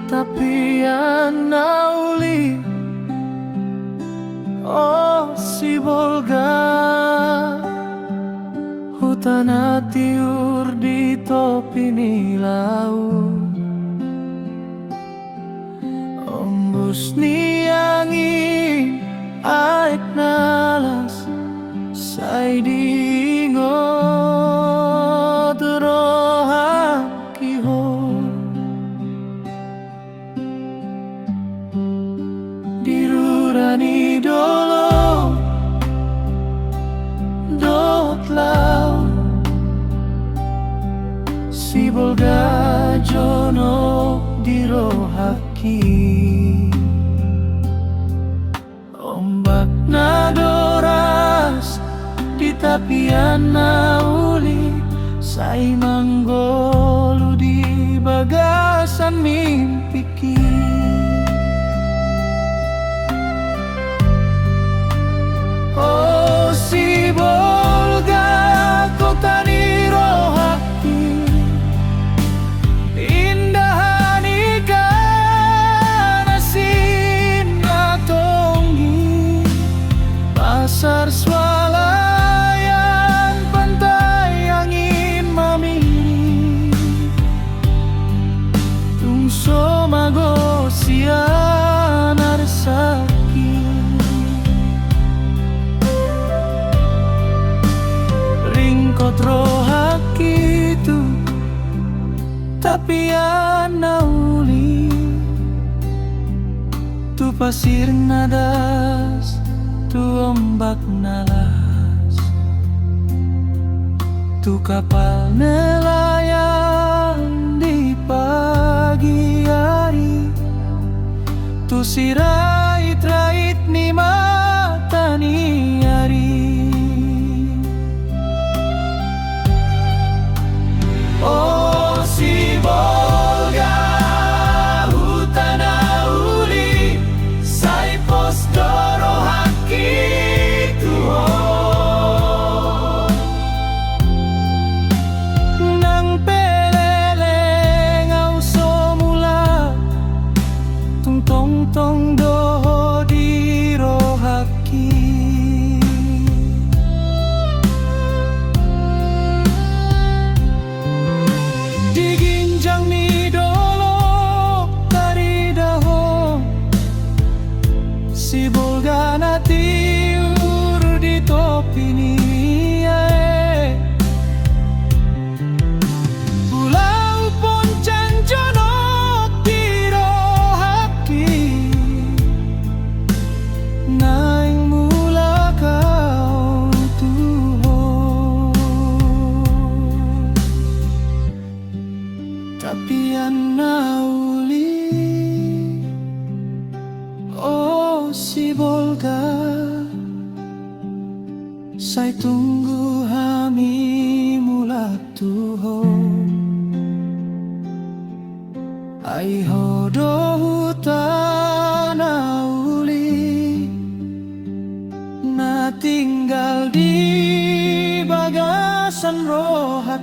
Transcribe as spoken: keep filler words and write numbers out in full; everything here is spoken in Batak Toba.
Tapian na uli, o Sibolga, huta na tiur di topi ni laut. Ombus ni angin, aek na las, sai diingot rohangki ho. Di rura ni dolok dohot laut, Sibolga jonok di rohangki. Ombak na doras di tapian na uli, sai manggolu di bagasan mimpingki. O Sibolga, kota ni rohangki, indahan i ganasin na tonggi, pasar sualayan, pantai angin mamiri, tung so mago sian arsangki. Ringkot rohangki tu tapian na uli, tu pasir na das, tu ombak na las, tu kapal nelayan di pagi ari, tu sirait-rait ni mata ni ari. O Sibolga, huta na uli, sai pos do rohangki tu ho. Nang pe leleng ahu so mulak, tung tongtong do ho di rohangki. Di ginjang ni dolok tarida ho, Sibolga na tiur di topi ni aek. Ulaon poncang jonok di rohangki, naeng mulak ahu tu ho. Tapian na uli, o Sibolga, sai tunggu hami mulak tu ho. Ai ho do huta na uli, na tinggal di bagasan roha.